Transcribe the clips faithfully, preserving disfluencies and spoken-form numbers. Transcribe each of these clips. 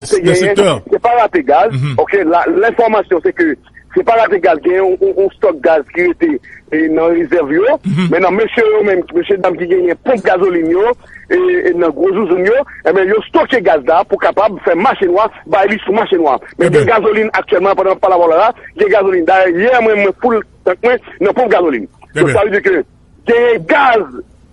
se genyen, se pa rate gaz. Ok, la, lenfòmasyon se ke se pa rate gaz, genyen yon, yon, yon stòk gaz ki rete e, nan rezèv yo. Men nan mesye yo menm, mesye dam ki genyen ponp gazolin yo, e, e nan gwo zouzoun yo, enben, yo stoke gaz la pou kapab fè mache nwa, bay li sou mache nwa. Men gen gazolin aktyèlman, pandan m ap pale avè w la, gen gazolin. Dayè, yè, mwen, mwen foul tank mwen nan ponp gazolin. Donk, sa vle di ke genyen gaz,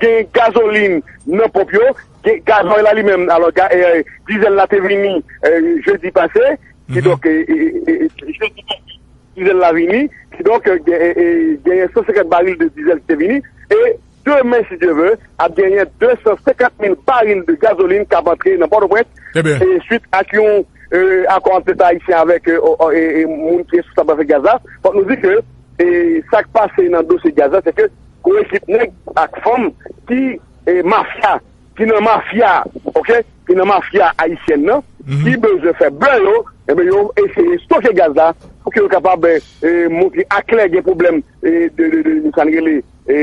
genyen gazolin nan ponp yo, gen gazòy la li menm. Alò, ga, e, dizèl la te vini, e, jedi pase, kidonk, e, e, e, e, jedi pase, dizèl la vini. Kidonk, e, e, e, genyen san senkant baril de dizèl ki te vini. E demen, si Dye ve, ap genyen de san senkant mil baril de gazolin k ap antre nan Pòtoprens. E swit ak yon, e, akò ant Leta ayisyen avèk, e, o, o, e, e, moun ki responsab afè gaz la, fòk nou di ke, e, sa k pase nan dosye gaz la, se ke gwo ekip nèg ak fanm ki, e, mafya, ki nan mafya, ok, ki nan mafya ayisyèn nan, ki bezwen fè bè yo, enben, yo eseye stoke gaz la pou ke yo kapab, e, e, montre aklè gen pwoblèm, e, de, de, de, de, sa n rele, e,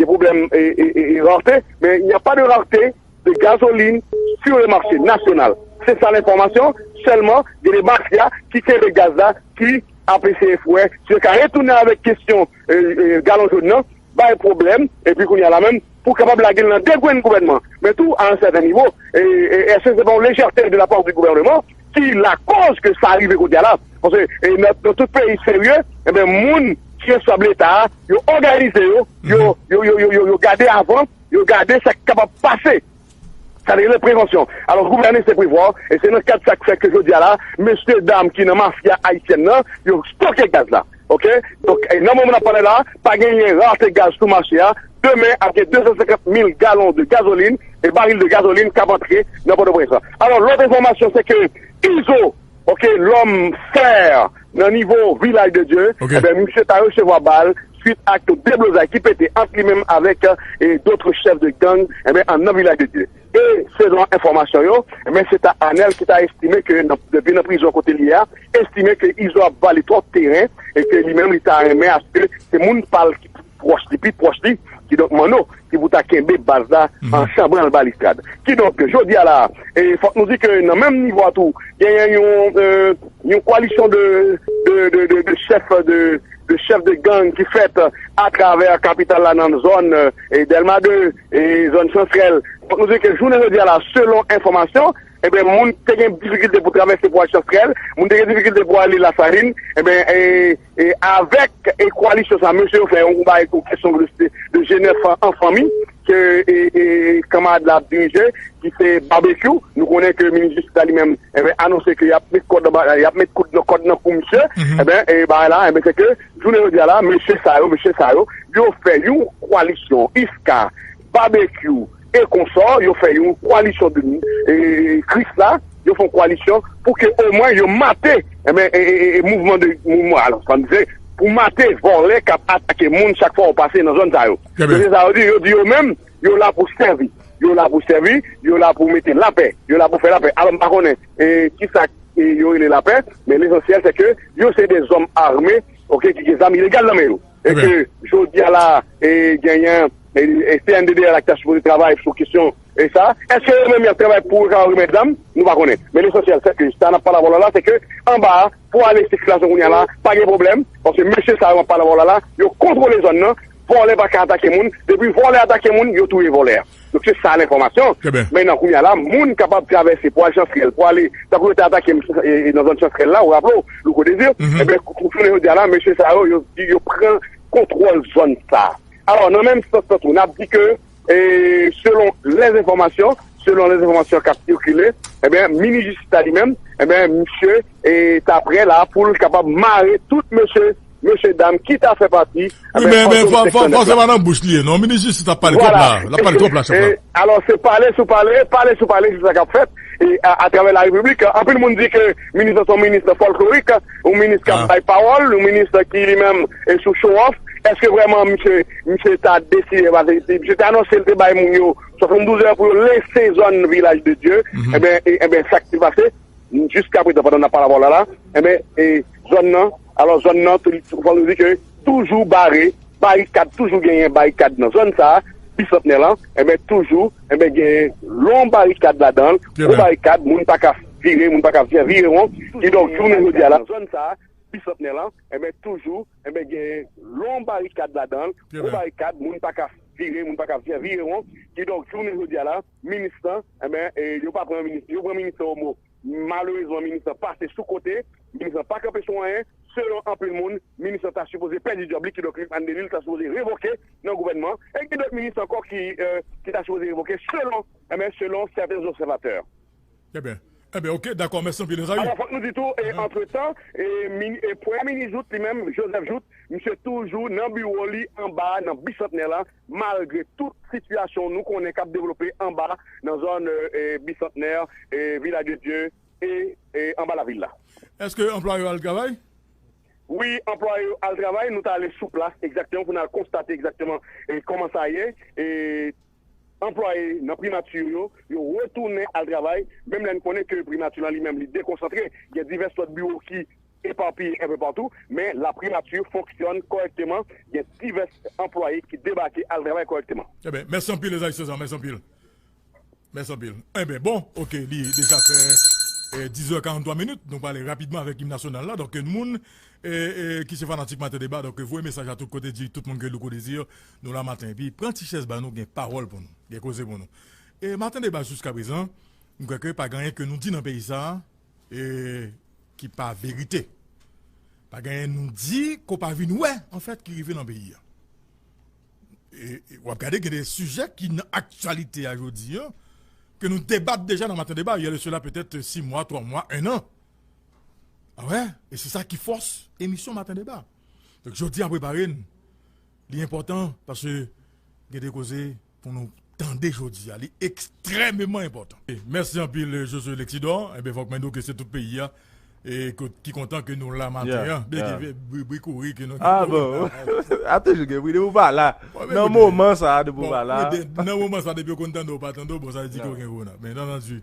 gen pwoblèm, e, e, e, e, rarte, men y a pas de rareté de gazoline sur le marché national. Se sa lenfòmasyon, sèlman, gen de mafya ki kenbe gaz la, ki ap eseye fè, si yo ka retounen avèk kesyon, e, e, galon jòn nan, bay pwoblèm, epi kounye a la menm, pou kapab lage l nan de grenn gouvènman. Men tou, a yon sèten nivo, e, e, èske se pa yon lejète de la part du gouvernement ki lakoz ke sa rive kote a la? Paske, e, nan, nan tout peyi serye, enben, moun ki responsab Leta a, yo òganize yo, yo, yo, yo, yo, yo, yo gade avan, yo gade sa k kapab pase. Sa rele prevansyon. Alò, gouvène se prevwa, e se nan kad sa k fè ke jodi a la, mesye dam ki nan mafya ayisyèn nan, yo stoke gaz la. Ok? Donk, e nan moman n ap pale la, pa genyen rate gaz sou mache a. Demen, ap gen de san senkant mil galon de gazolin, e baril de gazolin k ap antre nan Pòtoprens la. Alò, lòt enfòmasyon, se ke Izo, ok, lòm fè nan nivo Vilaj de Dye, enben, misye ta resevwa bal swit ak yon deblozay ki pete ant li menm avèk, e, d'autres chefs de gang, enben, an nan Vilaj de Dye. E selon enfòmasyon yo, enben, se ta Anèl ki ta estime ke nan, depi nan prizon kote li ye a, estime ke Izo ap vale twòp teren e ke li menm li ta renmen aske se moun pa l ki pwòch li, pi pwòch li, kidonk Manno, ki pou ta kenbe baz la an chanbranl balistrad. Kidonk, jodi a la, e fòk nou di ke nan menm nivo a tou, genyen yon, e, yon koalisyon de, de, de, de, de chèf de, de chèf de gang ki fèt atravè kapital la nan zòn, e, Dèlma de, e, zòn Chantrèl. Fòk nou di ke jounen jodi a la, selon enfòmasyon, enben, moun te gen difikilte pou travèse pou al Chantrèl, moun te gen difikilte pou ale Lasalin, enben, e, e avèk, e, koalisyon sa, mesye yo fè yon bagay sou kesyon de, de G nèf an, an fanmi, ke, e, e, kanmarad la ap dirije, ki se Babekyou. Nou konnen ke minis jistis la li menm, enben, anonse ke y ap met kòd nan ba-, y ap met koud nan kòd nan kou misye. Enben, e bagay la, enben, se ke jounen jodi a la, mesye sa yo, mesye sa yo, yo fè yon koalisyon, Iska, Babekyou, e konsò, yo fè yon koalisyon de, e, Kris la, yo fè yon koalisyon pou ke omwen yo mate, enben, e, e, e, e mouvman de, mouvman, alò, sa vle di, pou mate vòlè k ap atake moun chak fwa yo pase nan zòn sa yo. Mesye sa yo di, yo di yo menm, yo la pou sèvi. Yo la pou sèvi, yo la pou mete lapè, yo la pou fè lapè. Alò, m pa konnen, e, kisa, e, yo rele lapè, men lesansyèl, se ke yo se de zòm ame, ok, ki gen zam ilegal nan men yo. E ke jodi a la, e, genyen, e, e C N D D L la ki ta sipoze travay sou kesyon, e sa. Èske yo menm y ap travay pou yo ka remèt zam? Nou pa konnen. Men lesansyèl, se ke sa n ap pale avè w la, se ke anba a, pou ale sikilasyon kounye a la, pa gen pwoblèm, paske mesye sa yo m ap pale avè w la, la, yo kontwole zòn nan, vòlè pa ka atake moun, depi vòlè atake moun, yo touye vòlè a. Donk, se sa lenfòmasyon. Men nan kounye a la, moun kapab travèse pou al Chantrèl, pou ale, tankou yo te atake m, e, e, nan zòn Chantrèl la, ou raple w, Louko Désir, enben, kou-, kounye jodi a la, mesye sa yo, yo, yo pran kontwòl zòn sa. Alò, nan menm sans lan tou, n ap di ke, e, selon lèzenfòmasyon, selon lèzenfòmasyon k ap sikile, enben, minis jistis la li menm, enben, misye, e, ta prè la pou l kapab mare tout mesye mesye dam ki ta fè pati. Wi, men, men fò, fò, fò se pa nan bouch li ye, non. Minis jistis ap pale twòp la. L ap pale twòp la, chèf la. Alò, se pale sou pale, pale sou pale, se sa k ap fèt. E a, atravè la Repiblik, anpil moun di ke minis lan se yon minis fòlklorik, yon minis k ap bay pawòl, yon minis ki li menm e sou show off. Èske vrèman misye, misye ta deside, misye te anonse l te bay moun yo swasanndouz è pou yo lese zòn Vilaj de Dye? Enben, e, enben, sa k te pase, jiskaprezan, pandan n ap pale avè w la, la, enben, e, zòn nan, alò, zòn nan, tou, fò nou di ke toujou bare, barikad, toujou genyen barikad nan zòn sa a, Bisantnè lan, enben, toujou, enben, genyen long barikad ladan l, gwo barikad, moun pa ka vire, moun pa ka fè virewon. Kidonk, jounen jodi a la, nan zòn sa a, Bisantnè lan, enben, toujou, enben, gen long barikad ladan l, gwo barikad, moun pa ka vire, moun pa ka fè virewon. Kidonk, jounen jodi a la, minis lan, enben, e, yo pa pran minis, yo pran minis lan o mo. Malerezman, minis lan pase sou kote, minis lan pa kanpe sou anyen. Selon anpil moun, minis lan ta sipoze pèdi djòb li, kidonk Luc Andelil ta sipoze revoke nan gouvènman. E gen dòt minis ankò ki, e, ki ta sipoze revoke selon, enben, selon sèten obsèvatè. Ebyen, ebyen, ok, dakò, mèsi anpil, Ezayi. Alò, fòk nou di tou, e, antretan, e, min-, e, Premye Minis Jouthe li menm, Joseph Jouthe, misye toujou nan biwo li anba, nan Bisantnè lan, malgre tout sitiyasyon nou konnen k ap devlope anba, nan zòn, e, e, Bisantnè, e, Vilaj de Dye, e, e, anba lavil la. Èske anplwaye yo al travay? Wi, anplwaye yo al travay, nou t ale sou plas egzakteman pou n al konstate egzakteman, e, kòman sa ye. E, anplwaye nan primati yo, yo retounen al travay, menm lè n konnen ke primati lan li menm li dekonsantre, gen divès lòt biwo ki epapiye enpe patou, men la primati fonksyone kòrèkteman, gen divès anplwaye ki debake al travay kòrèkteman. Ebyen, mèsi anpil, Ezayi César, mèsi anpil. Mèsi anpil. Enben, bon, ok, li deja fè, e, diz è karanntwa minit. Nou prale rapidman avèk im nasyonal la. Donk, moun, e, e, ki se fanatik Maten Deba, donk, voye mesaj a tout kote, di tout moun ke Louko Désir, nou la maten. Epi, pran ti chèz ba nou, gen pawòl pou nou, gen koze pou nou. E Maten Deba, jiska prezan, m kwè ke pa gen anyen ke nou di nan peyi sa a, e, ki pa verite. Pa gen anyen nou di, ke w pa vin wè, anfèt, ki rive nan peyi a. E, e, w ap gade gen de sijè ki nan aktyalite a jodi a, ke nou debat deja nan Maten Deba, il y a de cela peut-être six mois, trois mois, un an. A wè, e se sa ki fòs emisyon Maten Deba. Donk, jodi a prepare n, li enpòtan, paske gen de koze pou nou tande jodi a, li ekstrèmeman enpòtan. E mèsi anpil, Josué Lexidor. Enben, fòk mwen di w ke se tout peyi a, e ki kontan ke nou la maten an. Byen ke bri kouri ke nou gen kouri la. A toujou gen bri depi w pa la. Nan moman sa a, depi w pa la. Nan moman sa a, depi yo konn tande w, pa tande w, bon, sa vle di ke w gen kouri la. Men, nan, nan,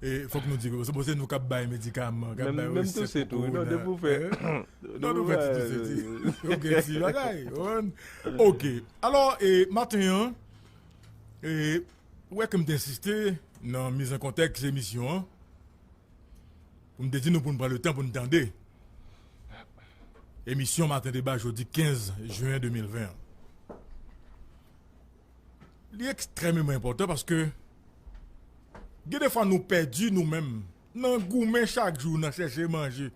e, fòk nou di ke se, bon, se nou k ap bay medikaman, k ap bay resèt pou kouri la. Menm touse tou, non, depi w fè. Non, nou fè ti touse, ti. Ok, ti bagay. Ok. Alò, e, maten an, e, ou wè ke m te ensiste nan miz an kontèks emisyon an, pou m te di nou pou n pran letan pou n tande emisyon Maten Deba jodi kenz jen de mil ven an. Li ekstrèmeman enpòtan paske gen de fwa nou pèdi nou menm nan goumen chak jou, nan chèche manje.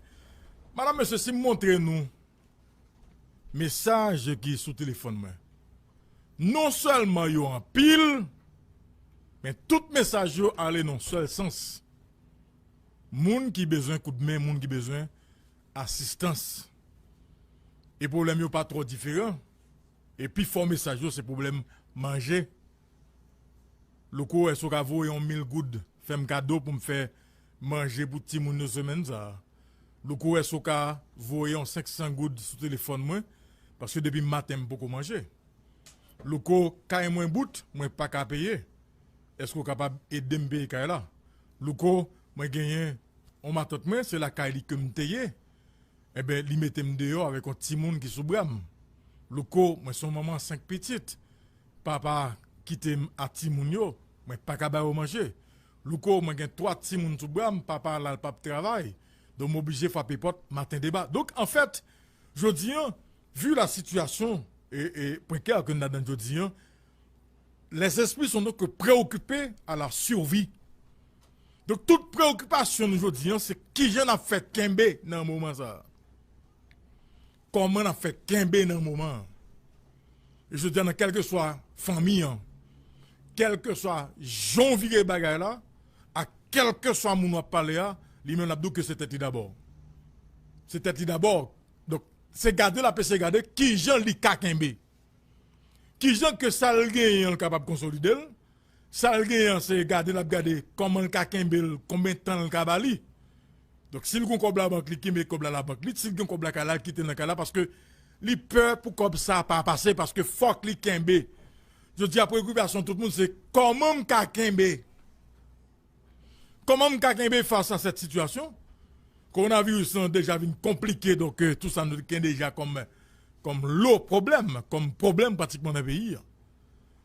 Madanm, mesye, si m montre nou mesaj ki sou telefòn mwen, non sèlman yo anpil, men tout mesaj yo ale nan sèl sans. Moun ki bezwen koudmen, moun ki bezwen asistans. E pwoblèm yo pa twò diferan. E pifò mesaj yo se pwoblèm manje. Louko, èske w ka voye yon mil goud, fè m kado pou m fè manje pou timoun yo semèn sa a? Louko, èske w ka voye yon senk san goud sou telefòn mwen? Paske depi maten m poko manje. Louko, kay mwen bout, mwen pa ka peye. Èske w kapab ede m peye kay la? Louko, mwen genyen yon matant mwen, se lakay li ke m te ye. Enben, li mete m deyò avèk yon timoun ki sou bra m. Louko, mwen se yon manman senk pitit. Papa kite m ak timoun yo, mwen pa ka ba yo manje. Louko, mwen gen twa timoun sou bra m, papa la l p ap travay. Donk, m oblije frape pòt Maten Deba. Donk, anfèt, jodi an, vu la situation, e, e, prekè ke n ladan jodi an, les esprits sont donc préoccupés à la survie. Donk, tout preyokipasyon nou jodi an, se kijan n ap fè kenbe nan moman sa a. Kòman n ap fè kenbe nan moman an. E jodi a, nan kèlkeswa fanmi an, kèlkeswa jan w vire bagay la, ak kèlkeswa moun w ap pale a, li menm l ap di w ke se tèt li dabò. Se tèt li dabò. Donk, se gade l ap eseye gade kijan li ka kenbe. Kijan ke sa l genyen an l kapab konsolide l. Sa l genyen an se gade l ap gade kòman l ka kenbe l, konbyen tan l ka ba li. Donk, si l gen kòb labank, li kenbe kòb la labank li. Si l gen kòb lakay la, l kite l nan kay la, paske li pè pou kòb sa pa pase, paske fòk li kenbe. Jodi a, preyokipasyon tout moun se kòman m ka kenbe. Kòman m ka kenbe fas a sèt sitiyasyon? Kowonaviris lan deja vin konplike, donk, euh, tou sa nou te gen deja kòm, kòm lo pwoblèm, kòm pwoblèm pratikman nan peyi a.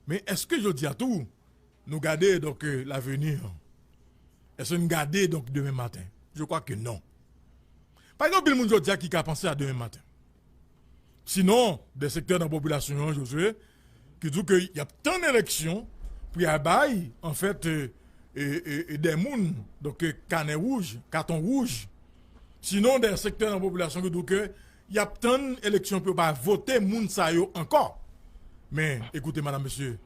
Men èske jodi a tou, nou gade, donk, euh, laveni an? Èske n gade donk demen maten? Je crois que non. Pa gen anpil moun jodi a ki ka panse a demen maten. Sinon, de sektè nan popilasyon an, Josué, ki di ke y ap tann eleksyon pou y a bay, anfèt, e, e, e, e de moun, donk, e, kanè wouj, katon wouj. Sinon, de sektè nan popilasyon ki di ke y ap tann eleksyon pou yo pa vote moun sa yo ankò. Men, ekoute, madam, mesye,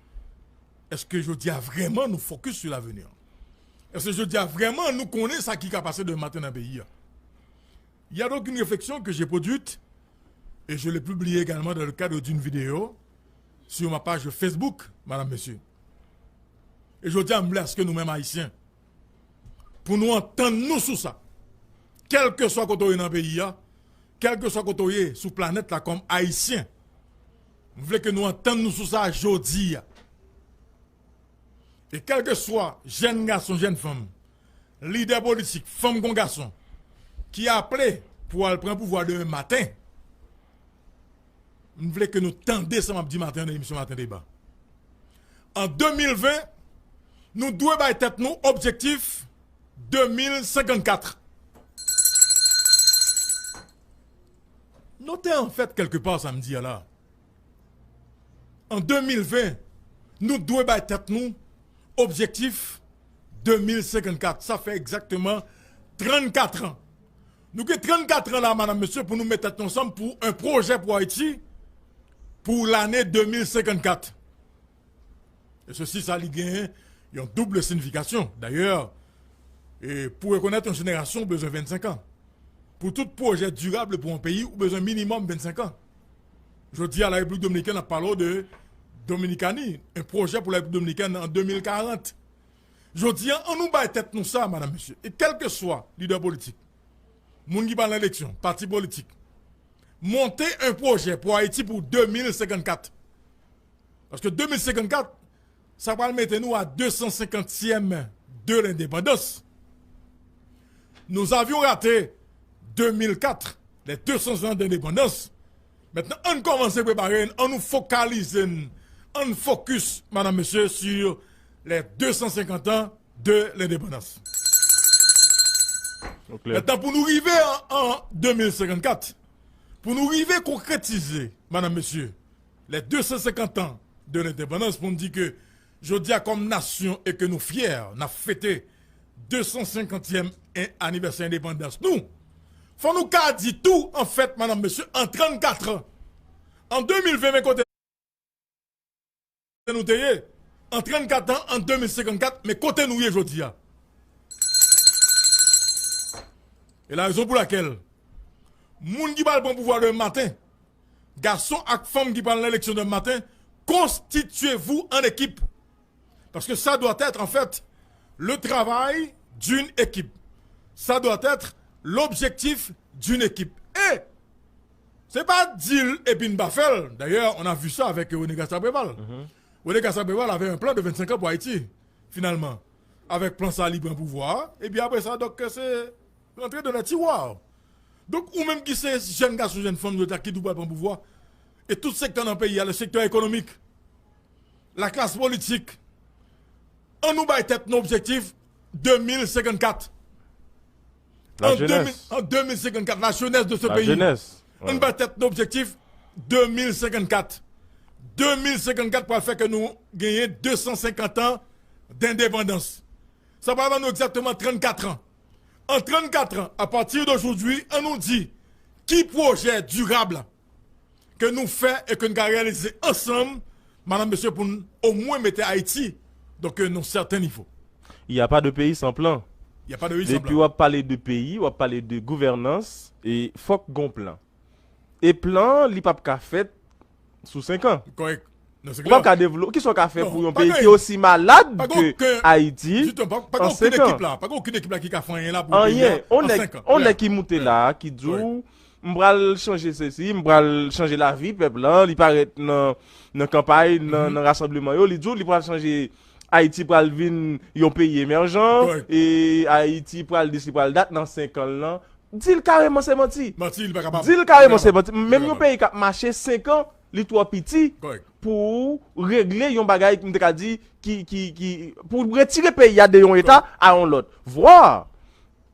èske jodi a vrèman nou focus sur l'avenir? Èske jodi a vrèman nou konnen sa ki ka pase demen maten nan peyi a? Il y a donc une réflexion que j'ai produite et je l'ai publiée également dans le cadre d'une vidéo sur ma page Facebook, madame, monsieur. E jodi a, m vle aske nou menm Ayisyen, pou nou antann nou sou sa. Kèlkeswa kote w ye nan peyi a, kèlkeswa kote w ye sou planèt la kòm Ayisyen, m vle ke nou antann nou sou sa jodi a. E kèlkeswa jèn gason, jèn fanm, lidè politik, fanm kon gason, ki aple pou al pran pouvwa demen maten, m vle ke nou tande sa m ap di maten an nan emisyon Maten Deba. An de mil ven, nou dwe bay tèt nou objektif de mil senkannkat. Note anfèt kèlkepa sa m di a la. An de mil ven, nou dwe bay tèt nou objektif de mil senkannkat. Sa fè egzakteman trannkat an. Nou gen trannkat an la, madam, mesye, pou nou met tèt nou ansanm pou yon pwojè pou Ayiti pou lane de mil senkannkat. E sesi, sa li genyen yon doub siyifikasyon. Dayè, e pou rekonèt yon jenerasyon, ou bezwen vennsenk an. Pou tout pwojè dirab pou yon peyi, ou bezwen minimòm vennsenk an. Jodi a, la Repiblik Dominikèn ap pale w de Dominikani, yon pwojè pou la Repiblik Dominikèn an de mil karant. Jodi a, an nou bay tèt nou sa, madam, mesye, e kèlkeswa lidè politik, moun ki pral nan eleksyon, pati politik, monte yon pwojè pou Ayiti pou de mil senkannkat. Paske de mil senkannkat, sa pral mete nou a de san senkantyèm de lendepandans. Nous avions raté de mil kat, les deux cents ans d'indépendance. Mentnan, ann kòmanse prepare n, ann nou fokalize n, ann focus, madam, mesye, sur les deux cent cinquante ans de l'indépendance. Mentnan, pou nou rive an, an de mil senkannkat, pou nou rive konkretize, madam, mesye, les deux cent cinquante ans de l'indépendance, pou n di ke jodi a kòm nasyon e ke nou fyè, n ap fete de san senkantyèm en-, anivèsè endepandans nou. Fò nou ka di tou, anfèt, madam, mesye, an trannkat an, an de mil ven, men kote nou te ye, an trannkat an, an de mil senkannkat, men kote nou ye jodi a. E la rezon pou lakèl moun ki pral pran pouvwa demen maten, gason ak fanm ki pral nan eleksyon demen maten, constituez-vous en équipe. Parce que ça doit être, en fait, le travail d'une équipe. Ça doit être l'objectif d'une équipe. E se pa di l epi n pa fè l. D'ailleurs, on a vu ça avec René Gastard Préval. René Gastard Préval avait un plan de vennsenk an pou Ayiti, finalman. Avèk plan sa, li pran pouvwa a, epi apre sa, donk, se rantre dans les tiroirs. Donk, ou menm ki se jèn gason, jèn fanm, yo ta ki tou pral pran pouvwa, e tout sektè nan peyi a, le secteur économique, la classe politique, ann nou bay tèt nou objektif de mil senkannkat. An de mil, an de mil senkannkat, la jeunesse de ce pays. Ann bay tèt nou objektif de mil senkannkat. De mil senkannkat pral fè ke nou genyen de san senkant an dendepandans. Sa pral ban nou egzakteman trannkat an. An trannkat an, à partir d'aujourd'hui, ann nou di ki pwojè dirab ke nou fè e ke n ka reyalize ansanm, madam, mesye, pou n omwen mete Ayiti, donk, nan sèten nivo. Il y a pas de pays sans plan. Il y a pas de pays sans plan. Depi w ap pale de peyi, w ap pale de gouvènans, e fòk gon plan. E plan, li p ap ka fèt sou senk an. Kòrèk. Ou p ap ka devlope. Kisa w ka fè pou yon peyi ki osi malad ke Ayiti an senk an? Pa gen okenn ekip la, pa gen okenn ekip la ki ka fè anyen la pou peyi a an senk an. Anyen. On nèg ki moute la, ki di w, m pral chanje sesi, m pral chanje lavi pèp lan, li parèt nan, nan kanpay, nan, nan rasanbleman yo, li di w li pral chanje, Ayiti pral vin yon peyi emèjan, e Ayiti pral dis, li pral dat nan senk an lan. Di l kareman se manti. Manti, li pa kapab. Di l kareman se manti. Menm yon peyi k ap mache senk an, li twò piti. Kòrèk. pou regle yon bagay, m te ka di, ki, ki, ki, pou retire peyi a de yon eta a yon lòt. Vwa,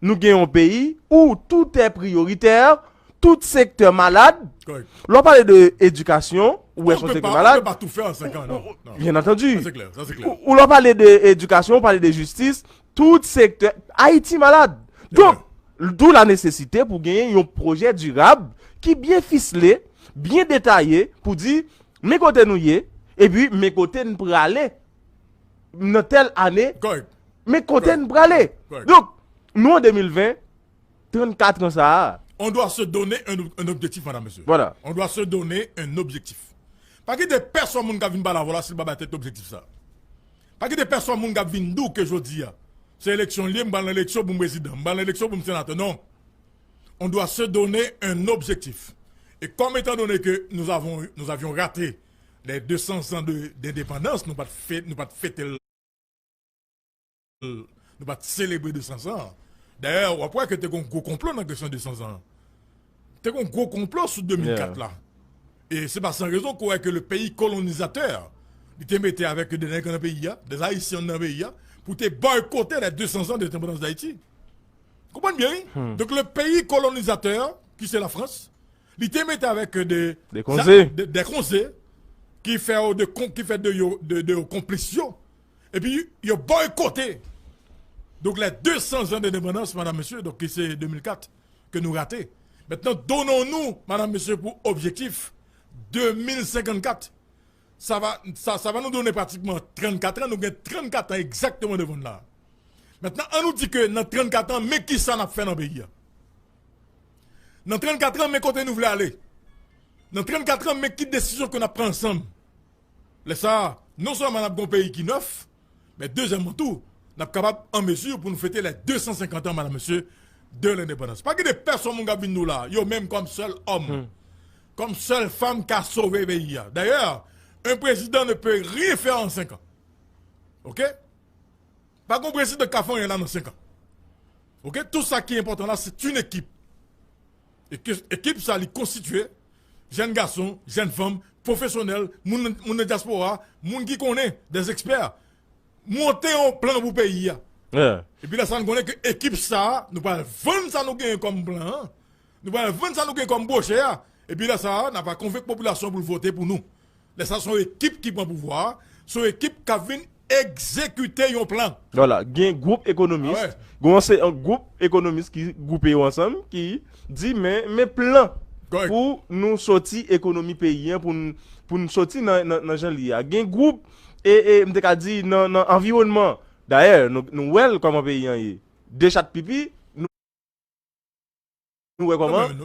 nou gen yon peyi où tout est prioritaire, tout sektè malad. Lè w pale de edikasyon, ou wè se yon sektè malad. Ou, ou, byen antandi. Ou, ou lè w pale de edikasyon, ou pale de jistis, tout sektè, Ayiti malad. Donk, d'où la nécessité pou genyen yon pwojè dirab ki byen fisle, byen detaye, pou di, men kote nou ye, epi men kote n prale nan tèl ane, men kote n prale. Donk, nou an de mil ven, trannkat an sa a. On doit se donner un, un objectif, madame, monsieur. Voilà. On doit se donner un objectif. Pa kite pèsonn moun k ap vin pale avè w la si l pa bay tèt objektif sa. Pa kite pèsonn moun k ap vin di w ke jodi a, se eleksyon l ye, m pral nan eleksyon pou m prezidan, m pral nan eleksyon pou m senatè. Non. On doit se donner un objectif. Et comme étant donné que nous avons, nous avions raté les deux cents ans de, d'indépendance, nou pa t fè, nou pa t fete l, nou pa t selebre de san zan. Dayè, w ap wè ke te gon gwo konplo nan kesyon de san zan. Te gon gwo konplo sou de mil kat la. E se pa san rezon ke w wè ke le peyi kolonizatè, li te mete avèk de nèg nan peyi a, de Ayisyen nan peyi a, pou te boykote les deux cents ans d'indépendance d'Haïti. Konprann byen, wi. Donk, le peyi kolonizatè, ki se Lafrans, li te mete avèk de, de konze, de, de konze ki fè yo de, ki fè de yo, de, de yo konplis yo. Epi, yo boykote. Donk, les deux cents ans d'indépendance, madame, monsieur, donk, ki se de mil kat, ke nou rate. Maintenant, donnons-nous, madame, monsieur, pour objectif deux mille cinquante-quatre. Ça va, ça, ça va nous donner pratiquement trannkat an. Nou gen trannkat an egzakteman devan n la. Maintenant, an nou di ke nan trannkat an, men ki sa n ap fè nan peyi a. Nan trannkat an, men kote nou vle ale. Nan trannkat an, men ki desizyon ke n ap pran ansanm. Lè sa a, non sèlman n ap gen yon peyi ki nèf, men dezyèmman tou, n ap kapab an mezi pou nou fete les deux cent cinquante ans, madame, monsieur, de l'indépendance. Pa gen de pèsonn moun k ap vin di w la, yo menm kòm sèl òm, kòm sèl fanm ka sove peyi a. D'ailleurs, un président ne peut rien faire en cinq ans. OK? Pa gen prezidan k ka fè anyen la nan senk an. OK? Tout sa ki enpòtan la, c'est une équipe. E ke ekip sa li konstitye, jèn gason, jèn fanm, pwofesyonèl, moun, moun nan dyaspora, moun ki konnen, des experts. Monte yon plan pou peyi a. Epi lè sa, nou konnen ke ekip sa, nou pral vann sa nou genyen kòm plan an. Nou pral vann sa nou genyen kòm pwochè a. Epi lè sa, n ap konvenk popilasyon pou l vote pou nou. Lè sa, se yon ekip ki pran pouvwa a. Se yon ekip k ap vin egzekite yon plan. Vwala, gen gwoup ekonomis, gen yon se, yon gwoup ekonomis ki gwoupe yo ansanm, ki di, men, men plan pou nou soti ekonomi peyi an, pou n, pou n soti nan, nan, nan jan li ye a. Gen gwoup, e, e, m te ka di, nan, nan anviwònman. Dayè, nou, nou wè l kòman peyi an ye. De chat pipi, nou, nou wè kòman,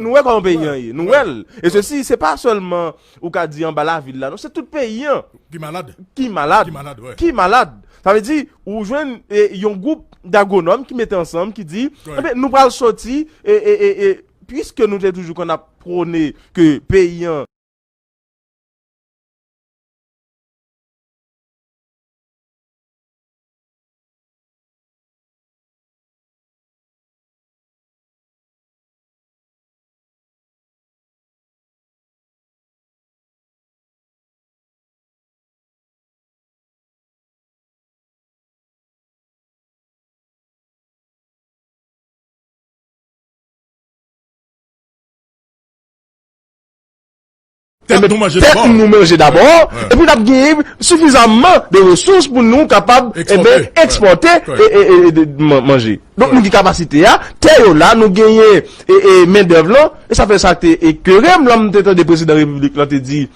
nou wè kòman peyi an ye. Nou wè l. E sesi, se pa sèlman ou ka di anba lavil la, non, se tout peyi an. Ki malad. Ki malad. Ki malad, wi. Ki malad. Sa vle di, ou jwenn, e, yon gwoup dagwonòm ki mete ansanm, ki di, enben, nou pral soti, e, e, e, e, piske nou te toujou konn ap pwone ke peyi an Tèt nou manje dabò. Tèt nou manje dabò, epi n ap genyen sifizamman de resous pou nou kapab, enben, ekspòte, e, e, e, e, de, man-, manje. Donk, nou gen kapasite a, tè yo la, nou genyen, e, e, mendèv lan, e sa fè sa te, e, kere m, lè m te tande prezidan repiblik lan te di,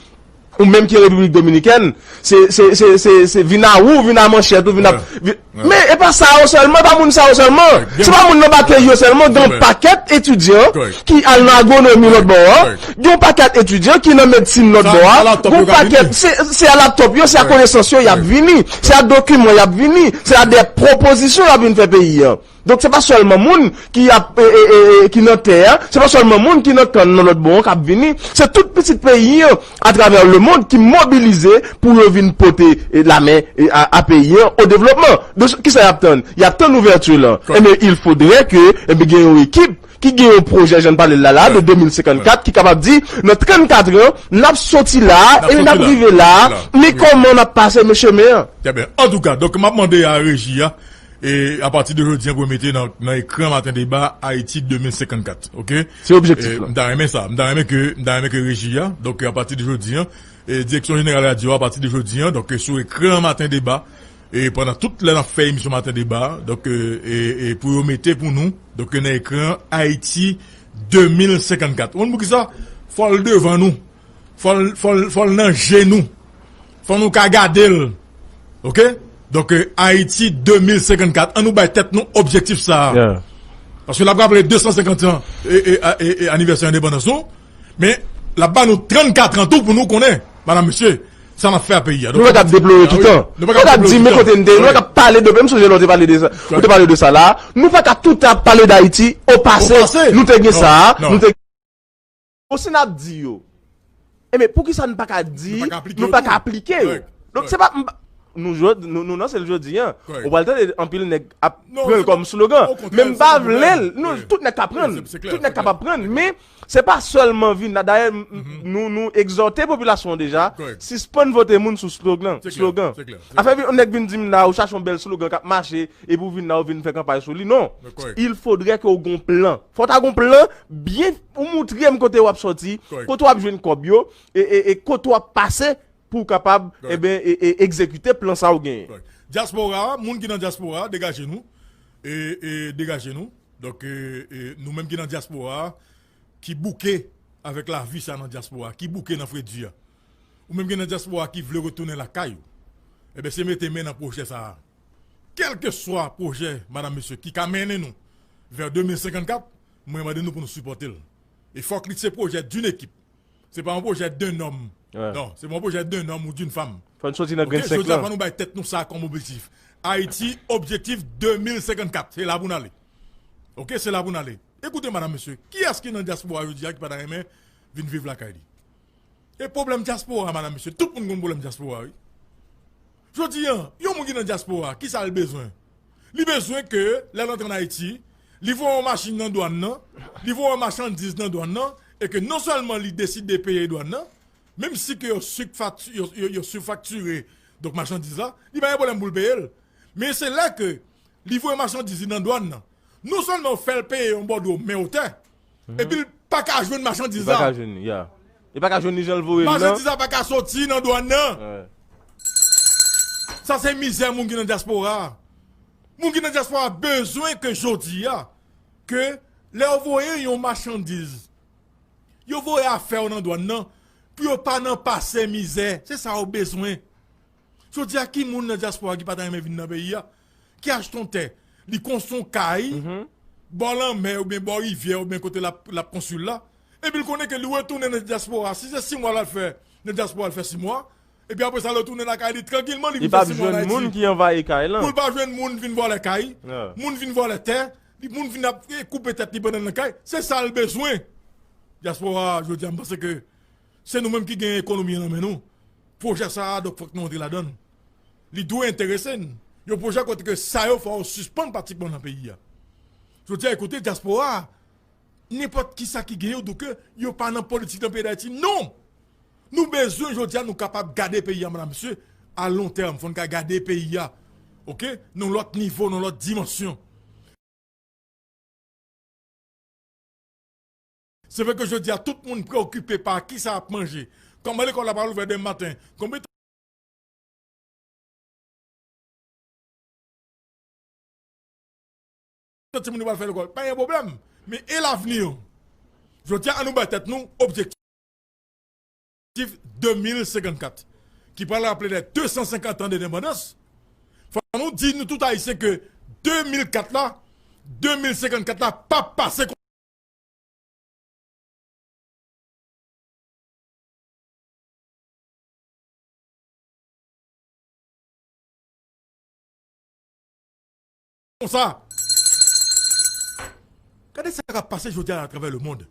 ou menm ki Repiblik Dominikèn, se, se, se, se, se vin a ou, vin a manchèt ou, vin a, vin, men e pa sa yo sèlman, e pa moun sa yo sèlman. Se pa moun nan batèy yo sèlman, gen yon pakèt etidyan ki al nan agwonomi lòt bò a, gen yon pakèt etidyan ki nan medsin lòt bò a, gen yon pakèt, se, se a laptòp yo, se a konesans yo y ap vini, se a dokiman y ap vini, se a de pwopozisyon y ap vin fè peyi an. Donk, se pa sèlman moun ki ap, e, e, e, e, ki nan tè a, se pa sèlman moun ki nan kann nan lòt bò an k ap vini, se tout pitit peyi an atravè lemonn ki mobilize pou yo vin pote, e, lamen, e, a, a peyi an o devlopman. Donk, kisa y ap tann? Y ap tann ouvèti lan. Enben, il faudrait que, enben, gen yon ekip ki gen yon pwojè, jan n pale l la, la, de de mil senkannkat, ki kapab di, nan trannkat an, n ap soti la, e n ap rive la, men kòman n ap pase men chemen an? Trè byen. Antouka, donk, m ap mande a reji a, e apati de jodi an, pou yo mete nan, nan ekran Maten Deba, Ayiti de mil senkannkat, oke? Se objektif lan. M ta renmen sa, m ta renmen ke, m ta renmen ke reji a, donk, apati de jodi an, e direksyon jeneral radyo a, apati de jodi an, donk, sou ekran Maten Deba, e pandan tout lè n ap fè emisyon Maten Deba, donk, e, e, e pou yo mete pou nou, donk, nan ekran Ayiti de mil senkannkat. Ou konn poukisa? Fò l devan nou. Fò l, fò l, fò l nan je nou. Fò nou ka gade l. Oke? Donk, e, Ayiti de mil senkannkat. An nou bay tèt nou objektif sa a. Paske l ap raple de san senkant an, e, e, e, e, anivèsè endepandans nou. Men, l ap ba nou trannkat an tou pou nou konnen, madam, mesye, sa n ap fè a peyi a. Nou pa ka ap deplore toutan. Nou pa ka ap di, men kote n te ye, nou pa ka ap pale de, menm si lè w te pale de sa, ou te pale de sa la, nou pa ka toutan ap pale d Ayiti, o pase, nou te gen sa, nou te. Bon, si n ap di yo, enben, poukisa n pa ka di, nou pa ka aplike yo? Donk, se pa, m pa, nou, jodi, nou, nou nan, se l jodi an. Ou pral tande anpil nèg ap pran l kòm slogan. Men m pa vle l. Nou, tout nèg ka pran l. Tout nèg kapab pran l. Men, se pa sèlman vin la. Dayè, m, m, nou, nou egzòte popilasyon an deja. Sispann vote moun sou slogan. Slogan. Afè vin, yon nèg vin di m la, ou chache yon bèl slogan k ap mache, epi w vin la, ou vin fè kanpay sou li. Non. Il faudrait que w gon plan. Fò w ta gon plan, byen, ou moutre m kote w ap sòti, kote w ap jwenn kòb yo, e, e, e kote w ap pase pou w kapab, enben, e, e, egzekite plan sa w genyen. Dyaspora, moun ki nan dyaspora, degaje nou. E, e, degaje nou. Donk, e, e, nou menm ki nan dyaspora, ki bouke avèk lavi sa nan dyaspora, ki bouke nan fredi a. Ou menm ki nan dyaspora ki vle retounen lakay ou. Enben, se mete men nan pwojè sa a. Kèlkeswa pwojè, madam, mesye, ki ka mennen nou vè de mil senkannkat, mwen mande nou pou nou sipòte l. E fòk li se pwojè d'une équipe. Se pa yon pwojè d'un homme. Non, se pa yon pwojè d'un homme ou d'une femme. Fò n soti nan grenn senk lan. Jodi a, fò nou bay tèt nou sa kòm objektif. Ayiti, objektif de mil senkannkat. Se la pou n ale. Oke, se la pou n ale. Ekoute, madam, mesye, kiyès ki nan dyaspora jodi a ki pa ta renmen vin viv lakay li? E pwoblèm dyaspora, madam, mesye, tout moun gon pwoblèm dyaspora, wi. Jodi a, yon moun ki nan dyaspora, kisa l bezwen? Li bezwen ke, lè l antre ann Ayiti, li voye yon machin nan dwàn nan, li voye yon machandiz nan dwàn nan, e ke non sèlman li deside peye dwàn nan, menm si ke yo sifakti-, yo, yo, yo sifaktire, donk, machandiz la, li pa gen pwoblèm pou l peye l. Men se lè ke li voye machandiz li nan dwàn nan. Non sèlman yo fè l peye yon bòdwo men wotè, epi l pa ka jwenn machandiz la. Li pa ka jwenn li, ya. Li pa ka jwenn li jan l voye l nan. Machandiz la pa ka soti nan dwàn nan. Sa se mizè moun ki nan dyaspora a. Moun ki nan dyaspora a bezwen ke jodi a, ke lè yo voye yon machandiz, yo voye afè yo nan dwàn nan, pou yo pa nan pase mizè. Se sa yo bezwen. Jodi a, ki moun nan dyaspora ki pa ta renmen vin nan peyi a, ki achte yon tè, li konstwi yon kay, bò lanmè oubyen bò rivyè oubyen kote l ap, l ap konstwi l la, epi l konnen ke li retounen nan dyaspora, si se sis mwa l al fè nan dyaspora, l fè sis mwa, epi apre sa, l retounen lakay li trankilman, li vin fè sis mwa ann Ayiti. Li p ap jwenn moun ki anvayi kay lan. Pou l pa jwenn moun vin vòlè kay, moun vin vòlè tè, li, moun vin ap, e, koupe tèt li pandan l nan kay. Se sa l bezwen. Dyaspora, jodi a, m panse ke se nou menm ki gen ekonomi an nan men nou. Pwojè sa a, donk, fòk nou antre ladan l. Li dwe enterese n. Yon pwojè kote ke sa yo fè yo sispann pratikman nan peyi a. Jodi a, ekoute, dyaspora a, nenpòt kisa ki gen yo, donk, yo pa nan politik nan peyi Dayiti. Non! Nou bezwen, jodi a, nou kapab gade peyi a, madam, mesye, a lon tèm. Fò n ka gade peyi a, oke? Nan lòt nivo, nan lòt dimansyon. Se vre ke jodi a, tout moun preokipe pa kisa y ap manje. Kòman lekòl la pral ouvè demen maten? Konbyen tan timoun yo pral fè lekòl? Pa gen pwoblèm. Men e lavni? Jodi a, ann nou bay tèt nou objektif de mil senkannkat, ki pral raple lè de san senkant an de endepandans. Fò nou di nou tout Ayisyen ke de mil kat la, de mil senkannkat la p ap pase konsa. Gade sa k ap pase jodi a atravè lemonn.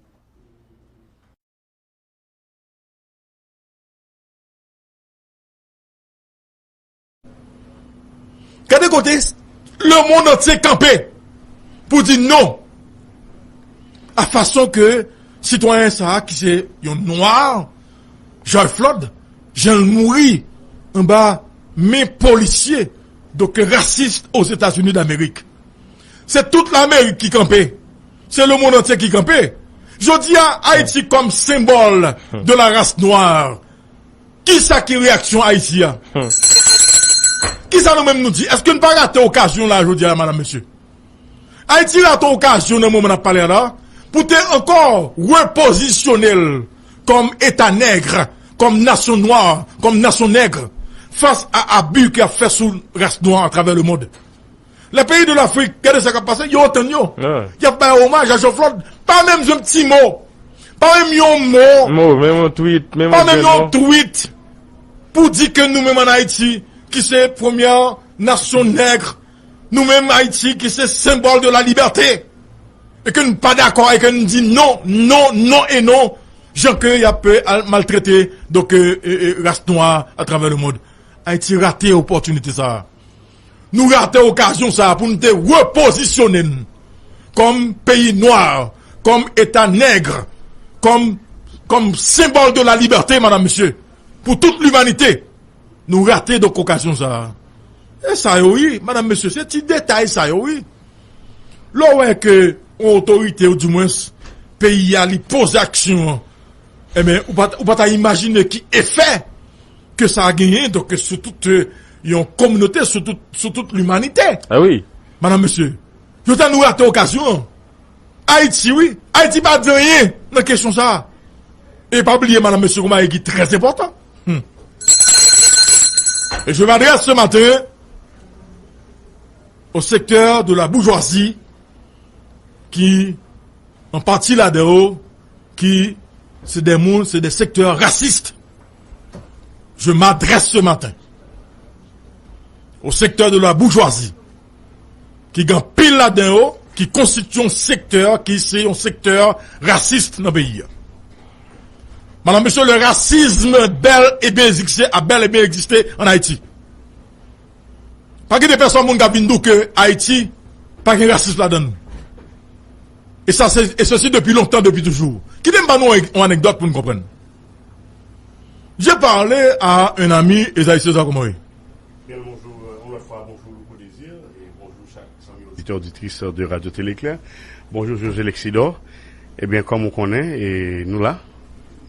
Gade kote lemonn antye kanpe pou di non a fason ke sitwayen sa a ki se yon nwa, George Floyd, jan l mouri anba men polisye, donk rasis Ozetazini Damerik. Se tout Lamerik ki kanpe. Se lemonn antye ki kanpe. Jodi a, Ayiti kòm senbòl de la race noire. Kisa ki reyaksyon Ayiti a? Kisa nou menm nou di? Èske n pa rate okazyon la jodi a, madanm, mesye? Ayiti rate okazyon nan moman n ap pale a la pou te ankò repozisyone l kòm eta nèg, kòm nasyon nwa, kòm nasyon nèg, fas a abi ke ap fè sou ras nwa atravè lemond. Lè peyi de Lafrik, gade sa k ap pase, yo antann yo. Y ap bay omaj a Jean Claude, pa menm yon ti mo, pa menm yon mo, Mo, menm yon tweet, menm pa yon menm yon tweet pou di ke nou menm ann Ayiti, ki se premyè nasyon nèg, nou menm Ayiti, ki se senbòl de la libète, e ke n pa dakò, e ke n di non, non, non e non, jan ke y ap, euh, al maltrete, donk, euh, euh, euh, ras nwa atravè lemond. Ayiti rate opòtinite sa a. Nou rate okazyon sa a pou n te repozisyone n kòm peyi nwa, kòm eta nèg, kòm, kòm senbòl de la libète, madanm, mesye, pou tout limanite. Nou rate donk okazyon sa a. E sa yo, wi, madanm, mesye, se ti detay sa yo, wi. Lè w wè ke yon otorite, ou dimwens, peyi a, li poze aksyon an, ebyen, ou pa, ou pa ta imajine ki efè ke sa a genyen, donk, sou tout, euh, yon kominote, sou tout, sou tout limanite. Ah wi. Madanm, mesye, yo ta nou rate okazyon an. Ayiti, wi. Ayiti pa di anyen nan kesyon sa a. E pa bliye, madanm, mesye, yon bagay ki trè enpòtan. Hmm. Et je m'adresse ce matin au secteur de la bourgeoisie ki an pati ladan yo ki se de moun, se de sektè rasis. Je m'adresse ce matin au secteur de la bourgeoisie, ki gen anpil ladan yo ki konstitye yon sektè ki se yon sektè rasis nan peyi a. Madanm, mesye, le racisme bel et bien existe, a bel et bien existe en Haïti. Pa gen de pèsòn moun k ap vin di w ke Ayiti pa gen rasis ladan l. E sa, se, e sesi depi lontan, depi toujou. Kite m ba nou yon, yon anekdòt pou n konprann. J'ai parlé à un ami, Esaïe César, comment est? Bien, bonjour, euh, une autre fois, bonjour, Louko Désir, et bonjour, chaque cent mille auditeurs, auditrices de Radio Télé Éclair. Bonjour, José Lexidor. Ebyen, kòm ou konnen, e nou la.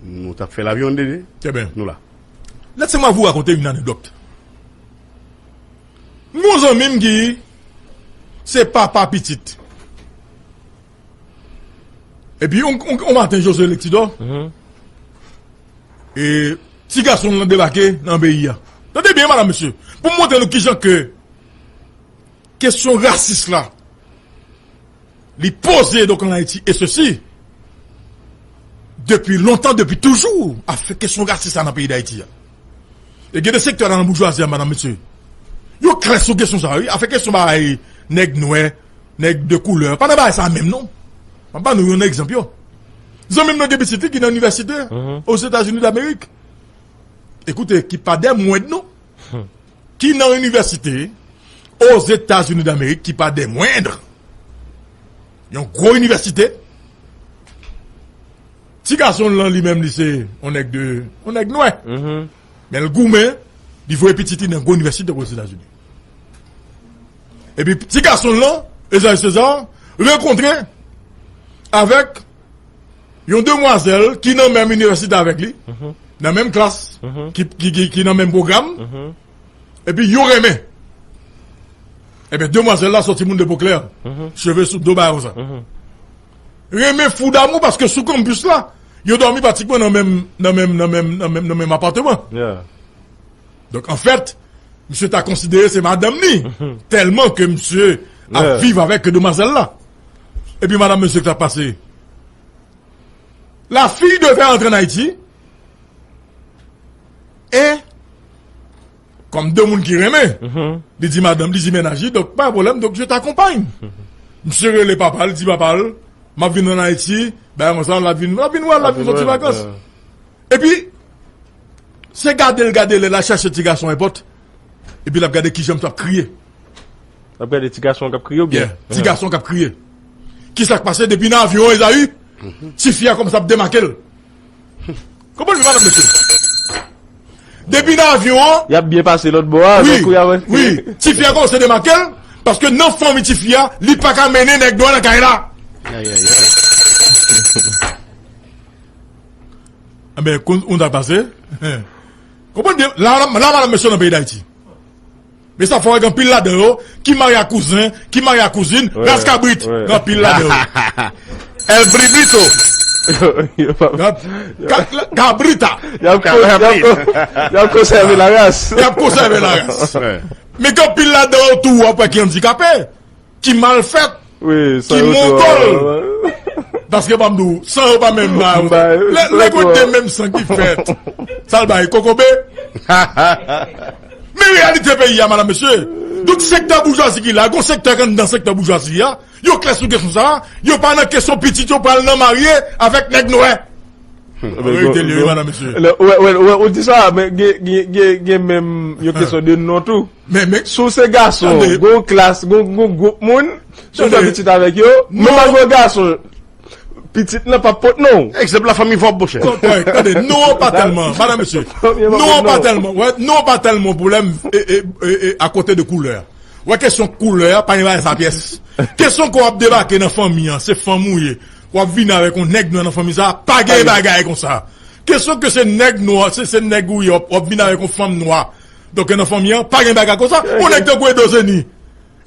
Nou t ap fè lavi yon dede. Très bien. Nou la. Laissez-moi vous raconter une anecdote. M gon zanmi m ki se papa pitit. Epi, on, on, on maten, José Lexidor, e ti gason l lan debake nan peyi a. Tande byen, madanm, mesye. Pou m montre nou kijan ke kesyon rasis la, li poze, donk, ann Ayiti, e sesi, depi lontan, depi toujou, afè kesyon rasis la nan peyi Dayiti a. E gen de sektè la nan boujwazi a, madanm, mesye. Yo klè sou kesyon sa, wi. Afè kesyon bagay nèg nwè, nèg de koulè. Pa nan bagay sa menm, non. M ap ba nou yon egzanp, yo. Zanmi m nan gen pitit li ki nan inivèsite, Ozetazini Damerik. Ekoute, ki pa dè mwend, non. Ki nan inivèsite Ozetazini Damerik, ki pa dè mwend. Yon gwo inivèsite. Ti gason l lan, li menm, li se yon nèg de, yon nèg nwè. Men l goumen, li voye pitit li nan gwo inivèsite Ozetazini. Epi ti gason l lan, Esaïe César, rankontre avèk yon demwazèl ki nan menm inivèsite avèk li, nan menm klas, ki, ki, ki, ki nan menm pwogram, epi yo renmen. Ebyen, demwazèl la sòti moun de po klè, cheve sou do, bagay konsa. Renmen fou damou paske sou kanpis la, yo dòmi pratikman nan menm, nan menm, nan menm, nan menm, nan menm apatman. Donk, anfèt, misye ta konsidere se madanm li, tèlman ke misye ap viv avèk demwazèl la. Epi madanm mesye k t ap pase. La fille devait rentrer en Haïti. E, kòm de moun ki renmen, li di madanm, li di mennaj li, donk, pa gen pwoblèm, donk, je t'accompagne. Misye rele papa l, di papa l, m ap vin ann Ayiti, bagay konsa, l ap vin, l ap vin wè, l ap vin fè ti vakans. Epi, se gade l gade lè l al chache ti gason èpòt, epi l ap gade kijan misye ap kriye. N ap gade ti gason k ap kriye oubyen? Yeah, ti gason k ap kriye. Kisa k pase depi nan avyon an, Ezayi? Tifi a kòmanse ap demake l. Konprann, madanm, mesye? Depi nan avyon an, Y ap byen pase lòt bò a, wi, men kou y a wè. Wi, tifi a kòmanse demake l, paske nan fanmi tifi a, li pa ka mennen nèg nwa nan kay la. Ayayay. Enben, koun ou ta pase? Konprann byen, la, la, la, madanm, mesye, nan peyi Dayiti. Men sa fò wè gen anpil ladan yo ki marye ak kouzen, ki marye ak kouzin, Wè, ras kabrit, wè. Gen anpil ladan yo. El Bribito. Yo pa- Ka- ka- Kabrita. Y ap ko- y ap ko- y ap konsève la ras. Y ap konsève la ras. Wè. Men gen anpil ladan yo tou w ap wè ki andikape, ki mal fèt, Wi, sa ki yo tou, mongòl. wè, wè. Paske pa m di w, san yo pa menm ba yo. Ba yo, Lè- Lè wè. Kote menm san ki fèt. Sa l bay kokobe. Men reyalite peyi a, madanm, mesye. Donk, sektè boujwazi ki la, gon sektè k anndan sektè boujwazi a, yo klè sou kesyon sa a, yo pa nan kesyon pitit yo pral nan marye avèk nèg nwè. Verite li, wi, madanm, mesye. Lè- Wè, wè, wè, ou di sa, men gen, gen, gen, gen menm yon kesyon de non tou. Men, men, Si w se gason, Tande. Gon klas, gon, gon gwoup moun, si w fè Tande. pitit avèk yo, Non. menm ak yon gason, pitit lan p ap pot non. Egzanp, la fanmi Vòb, monchè. Kò- kòrèk, tande, non an pa tèlman, madanm, mesye. Fanmi Vòb, Non an pa non. tèlman, wè, non an pa tèlman pwoblèm e, e, e, e, akote de koulè. Wè, kesyon koulè a, pa gen bagay sa pyès. Kesyon ke w ap debake nan fanmi an, se fanm ou ye. W ap vini avèk yon nèg nwa nan fanmi sa, pa gen bagay konsa. Kesyon ke se nèg nwa, se, se nèg ou ye, w ap, w ap vini avèk yon fanm nwa. Donk, nan fanmi an, pa gen bagay konsa. Yon nèg tankou Edozeni.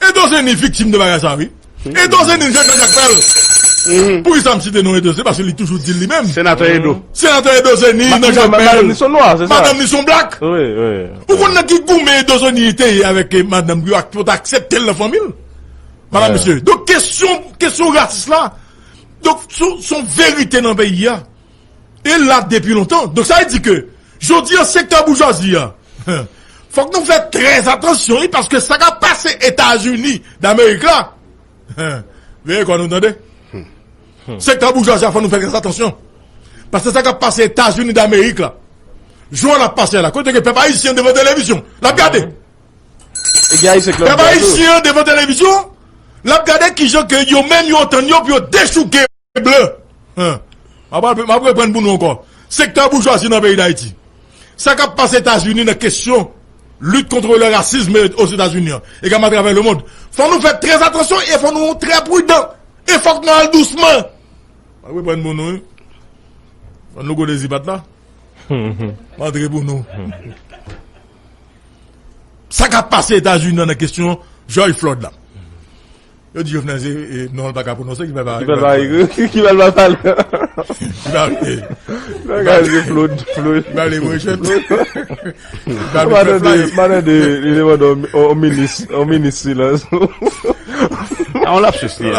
Edozeni viktim de bagay sa, wi. Edozeni, se nan Jakmèl. Poukisa m site non Edozeni? Paske li toujou di l li menm. Senatè Edo. Senatè Edozeni, nan Jakmèl. Madanm li son nwa, se sa. Madanm li son blak. Wi, wi. Ou konn nan ki goumen Edozeni te ye avèk, eh, madanm pou yo ak- pou yo t aksepte l nan fanmi l? Madanm, mesye. Donk, kesyon, kesyon rasis la, donk, se yon verite nan peyi a. E la depi lontan. Donk, sa vle di ke, jodi an, sektè boujwazi a, fòk nou fè trè atansyon, wi, paske sa k ap pase Etazini Damerik la, veye kò nou, tande. Sektè boujwazi a, fòk nou fè trè atansyon. Paske sa k ap pase Etazini Damerik la, jan l ap pase la, kote ke pèp ayisyen devan televizyon, l ap gade. E gen ayisyen k lòt Pèp bò tou. Ayisyen devan televizyon, l ap gade kijan ke yo menm yo antann yo pou yo dechouke blan. Hen. M ap, m ap reprann pou nou ankò. Sektè boujwazi nan peyi Dayiti. Sa k ap pase Etazini nan kesyon lit kont le rasism Ozetazini an, e kòm atravè lemonn. Fò nou fè trè atansyon e fò nou trè pridan. E fòk nou al dousman. M ap reprann pou nou, wi. Fò nou gode zipat la. M antre pou nou. Sa k ap pase Etazini an nan kesyon George Floyd la. Yo di Jovenel se, e, non, l pa ka pwononse, ki pa, Ki bèl bagay, ki bèl bagay pale. Ki pa, e, Bagay se Floyd, Floyd. ki pa le mwen chèt. Ki pa le Madan fè de, flay. madan de, li demande yon, yon minis, yon minis silans. A, on lapsus li.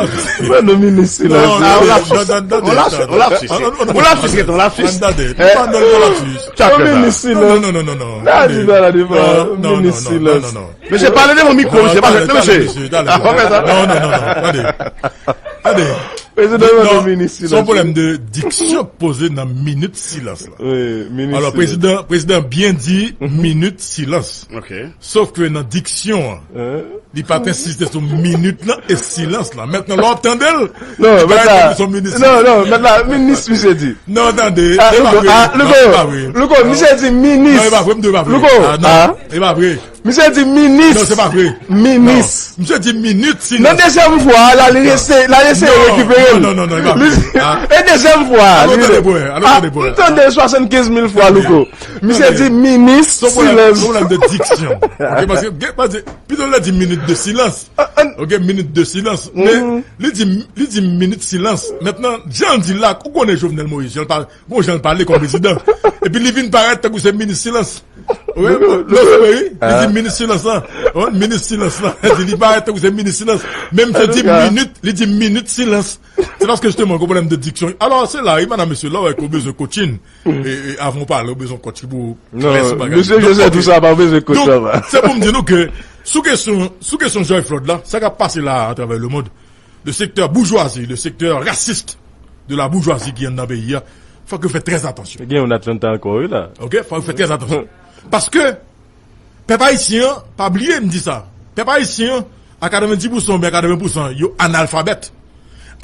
Madan minis silans. Non, Ah, on non, lapsus. non, non, non, On lapsus, non, on lapsus. non, non, non, On lapsus, non, on lapsus. Tande, pa nan lapsus. Chak Yon fè sa. minis Non, silans. non, non, non, non. Nan di bagay la devan, Non, non, minis non, silans. non, non. Mesye, pale devan mikwo, mesye, pale, non, mesye. Mesye, tande. Ah, pa fè sa. Non, non, non, non, tande. Tande. Prezidan Non, mande minis se yon silans. Pwoblèm de diksyon k poze nan minit silans la. Wi, minis Alò, silans. prezidan, prezidan byen di minit silans. Ok. Sof ke nan diksyon an, Hein? li pa t ensiste sou minit lan e silans lan. Mentnan, lè w ap tande l, Non, li pa mèt la. ensiste sou minit Non, silans. Non, mèt la, minis, misye di. Non, tande, Ah, e pa Louko, vre. ah, Non, Louko, e pa vre. Louko, misye di minis. Non, e pa vre, m di w e pa vre. Louko, Ah, non, ah. E pa vre. Misye di minis. Non, se pa vre. Minis. Non. Misye di minit silans. Nan dezyèm fwa, la, li rese, la, rese Non, rekipere. non, non, non, non, e pa vre. Ah. E dezyèm fwa, Alò, li tande re- bwè, alò, Ah, tande bwè. m tande swasann kenz mil fwa, Louko. Misye di minis, Se yon pwoblèm, silans. se yon pwoblèm de diksyon. Ok, paske, gen, paske, pito l di minit de silans. Ok, minit de silans. Men, li di, li di minit silans. Mentnan, jan l di l la, ou konnen Jovenel Moïse, jan l pa, bon, jan l pale kòm prezidan. Epi li vin parèt tankou se minis silans. Wi, non, se vre, wi. Li di minis silans lan. Wi, minis silans lan. Li di li parèt tankou se minis silans. Men misye di minit, li di minit silans. Se paske jisteman, gen pwoblèm de diksyon. Alò, se la, wi, madanm, mesye, lè w wè ke w bezwen coaching, e, e, avan w pale, w bezwen coach pou Non, klèsi bagay. mesye Donk, Joseph, ok. tou sa, pa bezwen coach Donk, sa, va. Se pou m di nou ke, sou kesyon, sou kesyon George Floyd la, sa k ap pase la atravè lemonn, le secteur bourgeoisie, le secteur raciste de la bourgeoisie ki anndan peyi a, fòk yo fè trè atansyon. Gen yon Atlanta ankò, wi, la. Ok? Fòk yo fè trè atansyon. Paske, pèp ayisyen an, pa bliye m di sa, pèp ayisyen an a katrevenndis pousan oubyen katreven pousan, yo analfabèt.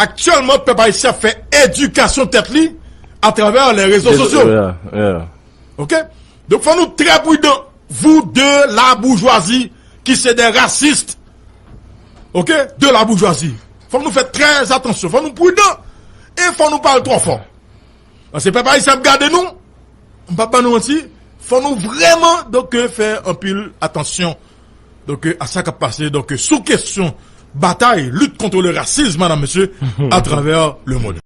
Aktyèlman, pèp ayisyen ap fè edikasyon tèt li atravè les réseaux sociaux. Yeah, yeah. OK? Donk, fò nou trè pridan. Vous de la bourgeoisie, ki se de rasis. OK? De la bourgeoisie. Fò nou fè trè atansyon. Fò nou pridan. E fò nou pa al twò fò. Paske pèp ayisyen ap gade nou. M p ap ba nou manti. Fò nou vrèman, donk, fè anpil atansyon. Donk, a sa k ap pase. Donk, sou kesyon batay, lit kont le rasis, madam, mesye, atravè le mond.